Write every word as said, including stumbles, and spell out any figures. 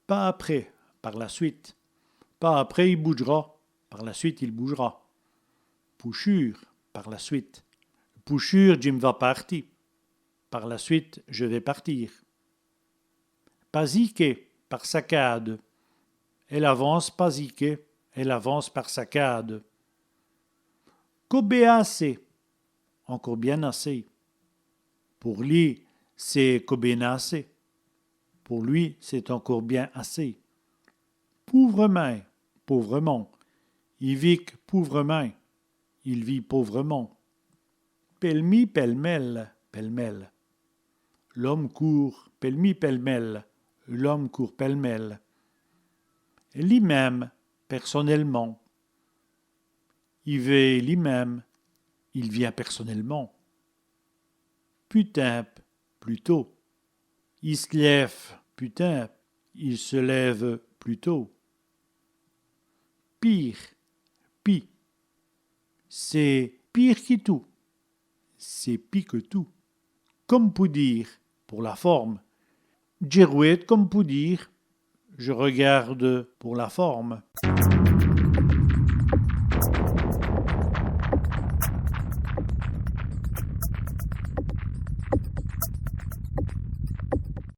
Pas après, par la suite. Pas après, i boudj'ra. Par la suite, il bougera. Pou sûr, par la suite. Pou sûr, dji m' va pârti. Par la suite, je vais partir. Pas-î qu', par sacade. Èle avance pas-î qu', elle avance par sacade. Co bén assez, encore bien assez. Pou li, c'èst co bén assez. Pour lui, c'est encore bien assez. Pouvremint, pauvrement. I vik pouvremint. Il vit pauvrement. Pèl mi, pèl mèl, pêle-mêle. L'ome coûrt pèl mi, pèl mèl. L'homme court pêle-mêle. Li-minme, personnellement. I vént li-minme, il vient personnellement. Pus timpe, plus tôt. I s' lève pus timpe, il se lève plus tôt. Pîre, pis. C'èst pîre qui tout. C'est pis que tout. Come pou dîre, pour la forme. Dji rwète come pou dîre, je regarde pour la forme.